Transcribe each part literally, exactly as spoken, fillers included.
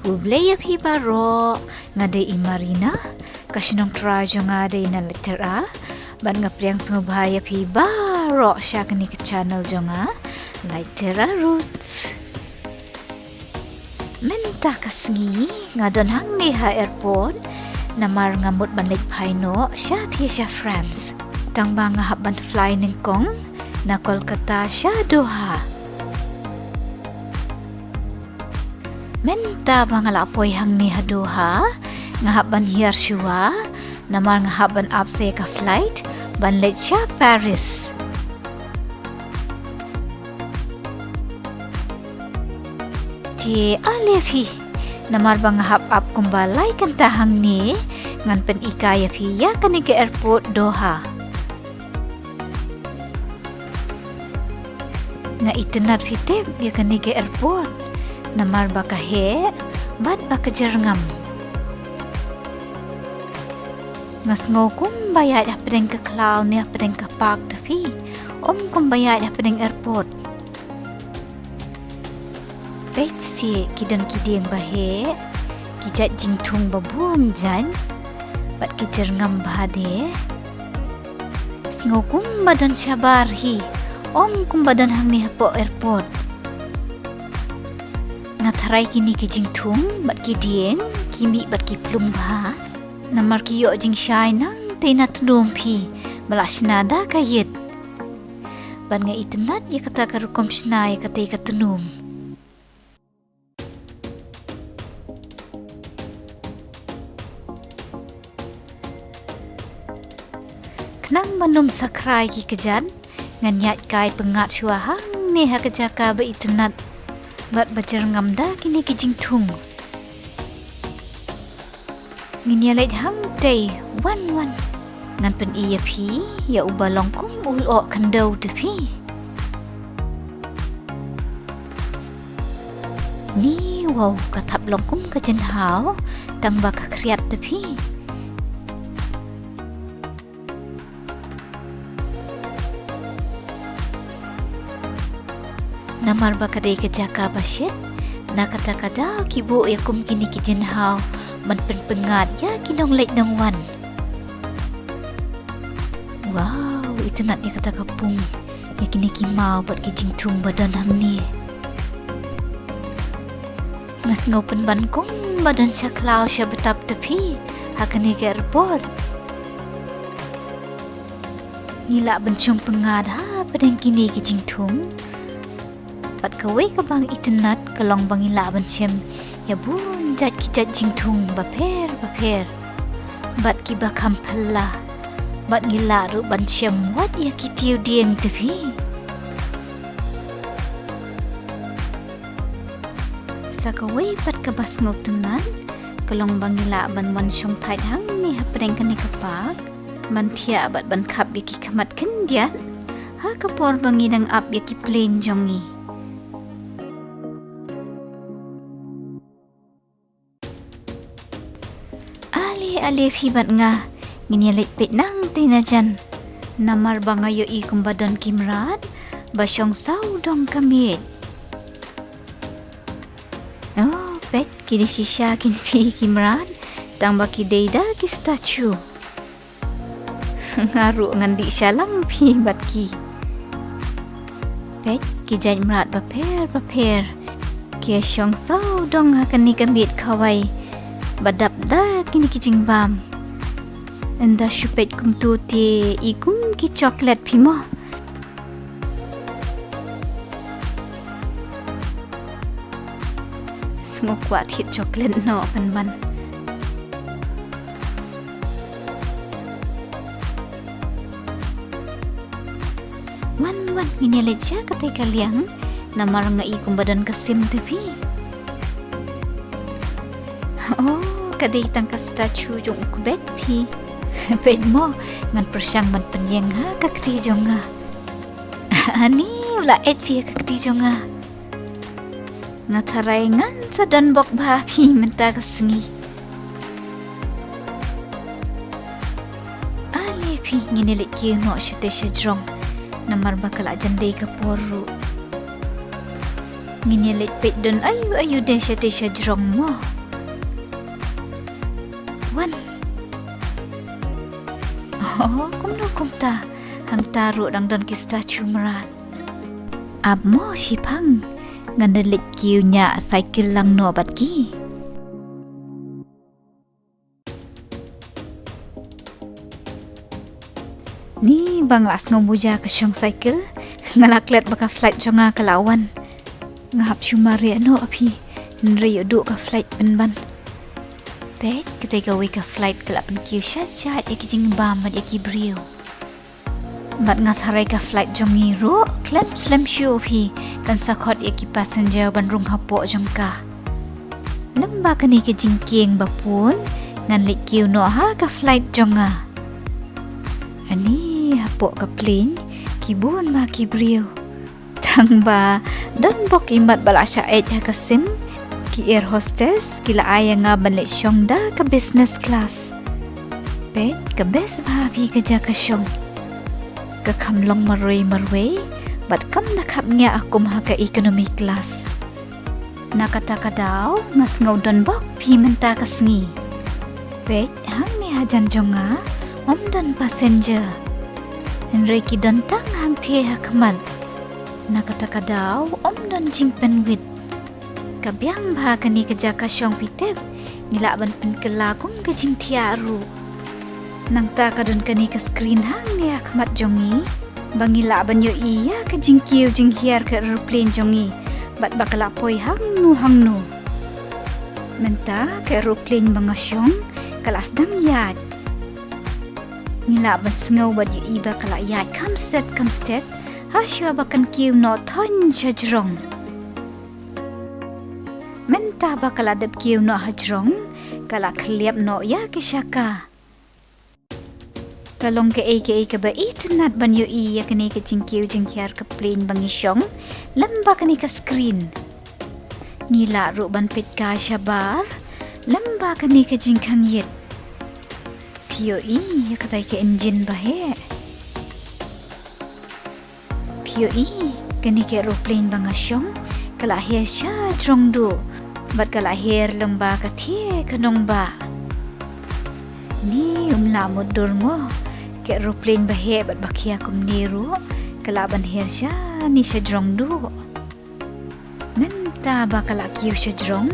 Khublei ïa phi baroh, nga dei i Marina, ka shnong trai jong nga dei na Laityra, bad nga pdiang sngewbha ïa phi baroh sha kane ka channel jong nga, Laityra Roots. Mynta ka sngi nga don hangne ha airport, namar nga mut ban leit phai noh shathie sha France. Tang ba nga hap ban fly nyngkong na Kolkata sha Doha. Mynta ba nga la poi hangne ha Doha, nga hap ban hiar shuwa, namar nga hap ban ap sa ïa ka flight ban leit sha Paris. Te ale phi, namar ba nga hap ap kumba lai kynta hangne, ngan pynhikai ïa phi ïa kane ka airport Doha. Nga itynnad phi tip ïa kane ka airport, namar ba ka heh bad ba ka jyrngam. Nga sngew kumba ïaid hapdeng ka khlaw ne hapdeng ka park te phi, ym kumba ïaid hapdeng airport. Peit seh, ki don ki dieng ba heh, ki jait jingthung ba bun jait, bad ki jyrngam bha de. Sngew kumba don shabar hi, ym kumba don hangne hapoh airport. Nga tharai kine ki jingthung bad ki dieng ki mih bad ki plung bha, namar ki ïoh jingshai nangtei na tnum phi ba la shna da ka ïit. Bad nga itynnad ïa kata ka rukom shna ïa katei ka tnum. Khnang ban ym sakrai ki kjat, ngan ïaid kai pyngngad shuwa hangne ha ka jaka ba itynnad bad ba jyrngam da kine ki jingthung. Ngin ïa leit hangtei, wan wan. Ngan pyni ïa phi ïa uba long kum u lyoh khyndew te phi. Ni wow, ka thap long kum ka jynhaw, tang ba ka khriat te phi. Namar ba ka dei ka jaka ba shit, na kata ka daw ki buh ïa kum kine ki jynhaw ban pynpyngngad ïa ki nongleit nongwan. Wow, itynnad ïa kata ka pung, ïa kine ki maw bad ki jingthung ba don hangne. Nga sngew pynban kumba don sha khlaw sha btap te phi ha kane ka airport. Ngi lah ban shong pyngngad hapdeng kine ki jingthung. Bad kawei kaba nga itynnad ka long ba ngi lah ban shem ïa bun jait ki jait jingthung bapher bapher, bad kiba kham phylla. Bad ngi lah ruh ban shem wat ïa ki tiew dieng te phi. Sa kawei pat kaba sngewtynnad ka long ba ngi lah ban wan shongthait hangne hapdeng kane ka park, ban thiah bad ban khap ïa ki khmat khyndiat ha ka por ba ngi dang ap ïa ki plane jong ngi. Ale ale phi bad nga, ngin ïa leit peit nangtei na jan. Namar ba nga ïohi kumba don ki mrad ba shong sawdong ka miej. Oh, peit, ki dei shisha kin phi ki mrad, tang ba ki dei da ki statue. Nga ruh ngan dih shalang phi bad ki. Peit, ki jait mrad bapher bapher ki shong sawdong ha kane ka miej khawai ba dap da kine ki jingbam. Ynda shu peit kumto te i kum ki chocolate phi mo. Sngew kwah thied chocolate noh pynban. Wan wan, ngin ïa leit sha katei ka liang, namar nga i kumba don ka sim te phi. Oh, ka dei tang ka statue jong u kbet phi. Peit mo, ngan pyrshang ban pynïeng ha ka kti jong nga. Ani, u la eit phi ha ka kti jong nga. Nga tharai ngan sa don bok bha phi mynta ka sngi. Ale phi, ngin ïa leit kiew noh shatei sha jrong, namar ba ka la jan dei ka por ruh. Ngin ïa leit peit don aïu aïu de shatei sha jrong mo. Oh, kumno kumta? Hangta ruh dang don ki statue mrad. Ap mo shiphang, ngan da leit kiew ñiah cycle lang noh bad ki. Ni ba nga la sngew buja ka shong cycle, nga la klet ba ka flight jong nga ka la wan. Nga hap shu mareh noh phi, hynrei ïoh duh ka flight pynban. Peit, katei kawei ka flight ka la pynkiew shat shat ïa ki jingbam bad ïa ki briew. Bad nga tharai ka flight jong ngi ruh khlem slem shuh phi, kan sa khot ïa ki passenger ban rung hapoh jong ka. Lem ba kane ka jingkieng ba pun, ngan leit kiew noh ha ka flight jong nga. Ani hapoh ka plane, ki bun ba ki briew. Tang ba don bok imat ba la shah eit ha ka sim, ki air hostess ki la ai ïa nga ban leit shong da ka business class. Peit, ka best bha phi ka jaka shong. Ka kham long marwei marwei, bad kam da khapngiah kum ha ka economy class. Na kata ka daw nga sngew don bok phi mynta ka sngi. Peit, hangne hajan jong nga ym don passenger, hynrei ki don tang hangthie ha khmat. Na kata ka daw ym don jingpynwit. Ka biang bha kane ka jaka shong phi tip, ngi lah ban pynkylla kum ka jingthiah ruh. Nangta ka don kane ka screen hangne ha khmat jong ngi, ba ngi lah ban ïohi ïa ka jingkiew jinghiar ka aeroplane jong ngi, bad ba ka la poi hangno hangno. Mynta ka aeroplane ba nga shong ka la sdang ïaid. Ngi lah ban sngew bad ïohi ba ka la ïaid kham stet kham stet, ha shuwa ba kan kiew noh thoiñ sha jrong. Mynta ba ka la dep kiew noh ha jrong, ka la khylliap noh ïa ki shaka. Ka long kaei kaei kaba itynnat ban ïohi ïa kane ka jingkiew jinghiar ka plane ba ngi shong lem ba kane ka screen. Ngi lah ruh ban peit kai shabar lem ba kane ka jingkhang ïit. Phi ïohi ïa katai ka engine ba heh? Phi ïohi, kane ka aeroplane ba nga shong ka la her sha jrong duh, bad ka la her lem ba ka thie ka nongbah. Ni um lah mutdur mo, ka aeroplane ba heh bad ba khia kumne ruh ka lah ban her shane sha jrong duh. Mynta ba ka la kiew sha jrong,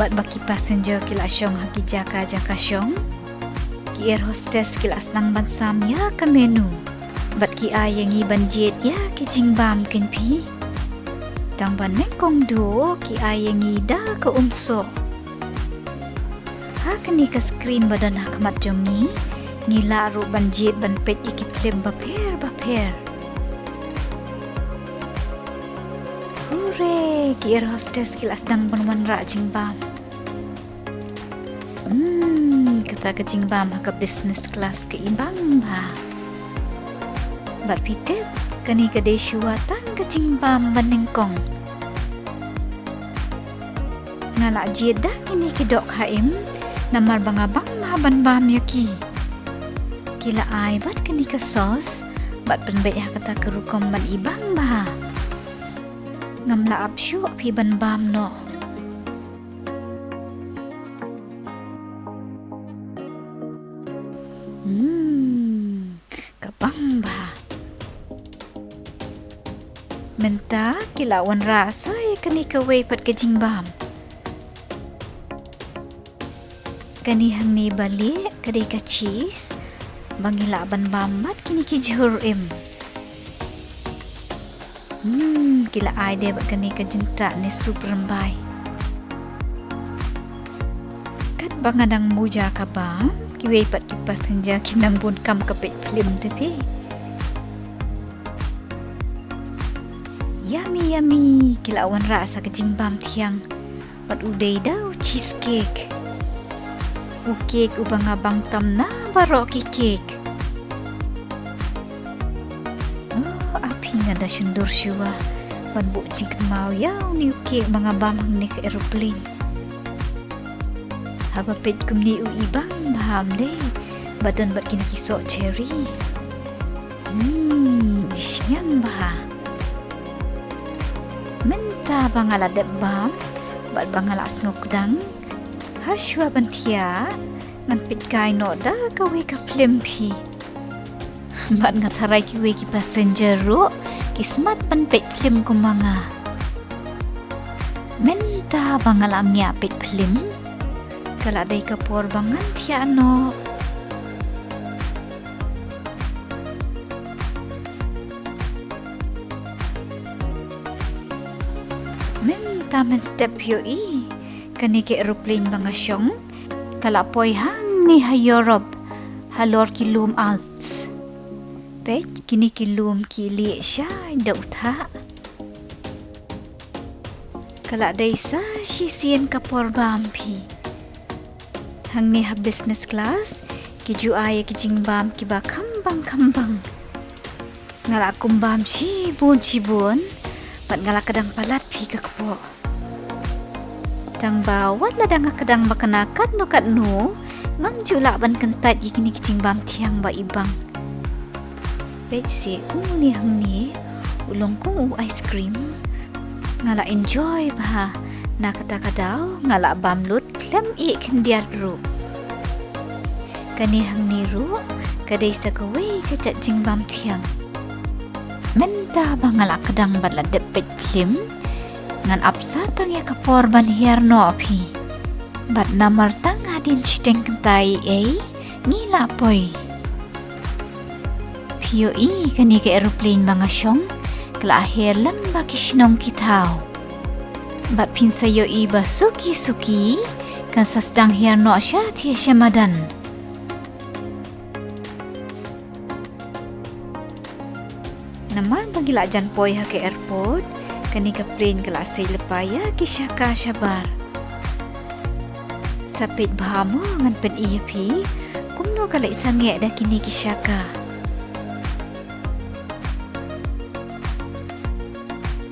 bad ba ki passenger ki la shong ha ki jaka jaka shong, ki air hostess ki la sdang ban sam ïa ka menu, bad ki ai ïa ngi ban jied ïa ki jingbam, kein phi. Tang ba nyngkong duh ki ai ïa ngi da ka umsoh. Ha kane ka screen ba don ha khmat jong ngi, ngi lah ruh ban jied ban peit ïa ki phlim bapher bapher. Hooray! Ki air hostess ki la sdang ban wanrah jingbam. Hmm, kata ka jingbam ha ka business class ka ibang bha. Bad phi tip, kane ka dei shuwa tang ka jingbam ba nyngkong. Nga la jied da kine ki dohkha im, namar ba nga bang bha ban bam ïa ki. Ki la ai bad kane ka sauce, bad pynbeit ha kata ka rukom ban ibang bha. Ngam lah ap shuh phi ban bam noh. Hmm, ka bang bha. Mynta ki la wanrah sa ïa kane kawei pat ka jingbam. Kane hangne ba lieh ka dei ka cheese, ba ngi lah ban bam bad kine ki jhur im. Hmm, ki la ai de bad kane ka jyntrah ne soup rymbai. Katba nga dang muja ka bam, kiwei pat ki passenger ki nang bun kam ka peit phlim te phi. Yummy, yummy, ki la wanrah sa ka jingbam thiang. Bad u dei da u cheesecake. U cake uba nga bang tam na baroh ki cake. Oh, aphi nga da shyndur shuwa ban buh jingkynmaw ïa une u cake ba nga bam hangne ka aeroplane. Haba peit kumne u ibang bha ym dei, ba don bad kine ki soh cherry. Hmm, i sngewbha. Mynta ba nga la dep bam bad ba nga la sngewkdang, ha shuwa ban thiah ngan peit kai noh da kawei ka phlim phi. Bad nga tharai kiwei ki passenger ruh ki smat ban peit phlim kum ma nga. Mynta ba nga la ngiah peit phlim, ka la dei ka por ba ngan thiah noh. Mynta mynstep phi ïohi kane ka aeroplane ba nga shong, ka la poi hangne ha Europe, halor ki lum Alps. Peit, kine ki lum ki lieh shai da u thah. Ka la dei sa shisien ka por bam phi. Hangne ha business class, ki ju ai ïa ki jingbam kiba khambang khambang. Nga la kum bam shibun shibun, bad nga la kdang palat phi ka kpoh. Tang ba wat la dang kdang ba kane katno katno, ngam ju lah ban kyntait ïa kine ki jingbam thiang ba i bang. Peit seh kum une hangne, u long kum u ice cream. Nga la enjoy bha, na kata ka daw, nga la bam lut khlem ïeh khyndiat ruh. Kane hangne ruh, ka dei sa kawei ka jait jingbam thiang. Mynta ba nga la kdang bad la dep peit phlim, ngan ap sa tang ïa ka por ban hiar noh phi. Bad namar tang hadien shiteng kynta ei, ngi la poi. Phi ïohi kane ka aeroplane ba nga shong, ka la her lem bad ki shnong ki thaw. Bad phin sa ïohi ba suki suki, kan sa sdang hiar noh sha thiah sha madan. Namar ba ngi la jan poi ha ka airport, kane ka plane ka la sei lypa ïa ki shaka shabar. Sa peit bha mo ngan pyni ïa phi, kumno ka leit sangeh da kine ki shaka.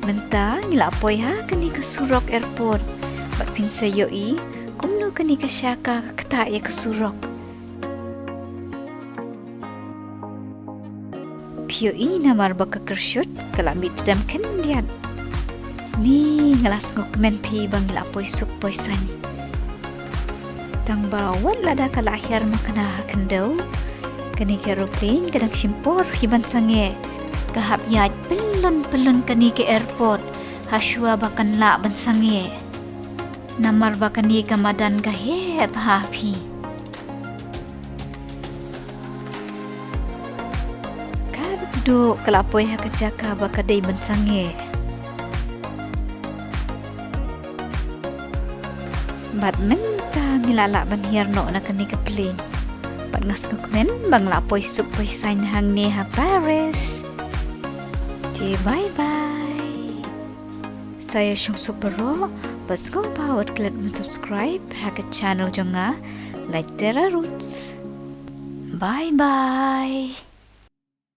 Mynta ngi la poi ha kane ka surok airport, bad phin sa ïohi, kumno kane ka shaka ka ktah ïa ka surok. Phi ïohi namar ba ka kyrshut, ka la mih tdem khyndiat. Ni nga la sngewkmen phi ba ngi la poi suk poi saiñ. Tang ba wat lada ka la hiar makna ha khyndew, kane ka aeroplane ka dang shim por hi ban sangeh. Ka hap ïaid pyllun pyllun kane ka airport, ha shuwa ba kan lah ban sangeh. Namar ba kane ka madan ka heh bha phi. Ka duk ka la poi ha ka jaka ba ka dei ban sangeh. Bad mynta ngi la lah ban hiar noh na kane ka plane. Bad nga sngewkmen ba ngi la poi suk poi saiñ hangne ha Paris. Te bye bye. Sa ïa shong suk baroh, bad sngewbha wat klet ban subscribe ha ka channel jong nga, Laitera Roots. Bye bye.